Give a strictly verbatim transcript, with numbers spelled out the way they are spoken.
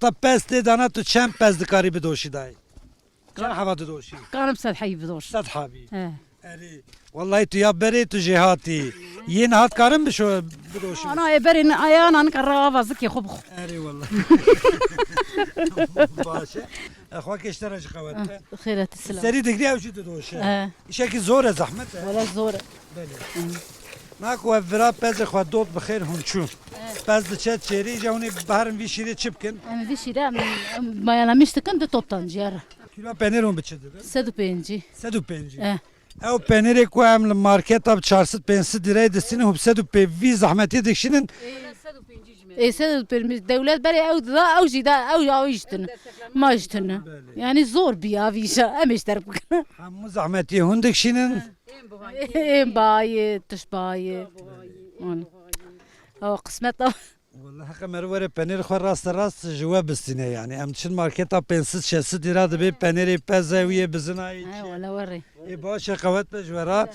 Ta pez tê dana tu çend pez dikarî bidoşî dayê? Çend heva didoşî? Karim sed hebî bidoş. Sed hebî. He. Erê, wellahî tu ya berê tu jêhatî. Yê niha dikarin bişo bidoşin? Ana ê berê ne, aya ana nika ra ava zikê xwe bixwe. Erê, wellahî. Baş e. E, xwe kê ji te re jî qewet be. Xêret, silam. Serî digrî ew jî didoşe. He. Îşekî zor e, zehmet e. Wele zor e. Belê. Hı. Na ku ev vira pezê xwe dot bi xêr hûn çû. Pez diçe çêrî, îja hûn ê biherin vî şîrê çi bikin? Em vî şîrê em, em mayalamîş dikin, du toptan ciğer. Kîlo penêr hûn bi çi dibin? Sed û pêncî. Sed û pêncî. Eh. Ew penêrê ku em li marketa bi çar sed pênc sed lîreyê distînin, hûn bi sed û pêncî vî zehmetiyê dikişînin. Ê, sed û pêncî ji me. Ê, sed û pêncî dewlet berê ew dida, ew jî da, ew ya, ew jî tune. Ma jî tune. Belê. Yani zor bîya vîşa, em ê ji der bikin. Hemû zehmetiyê hûn dikişînin. Ên bahayê, tişt bahayê. Wan. Ew qismet e. Wallahî heqe meriv were penêr xwe raste rast ji we bistîne yani. Em diçin marketa pênc sed şeş sed lîra dibê penêrê peze wî yê bizina yê. He, wala were. Ê baş e, qewet be ji we re.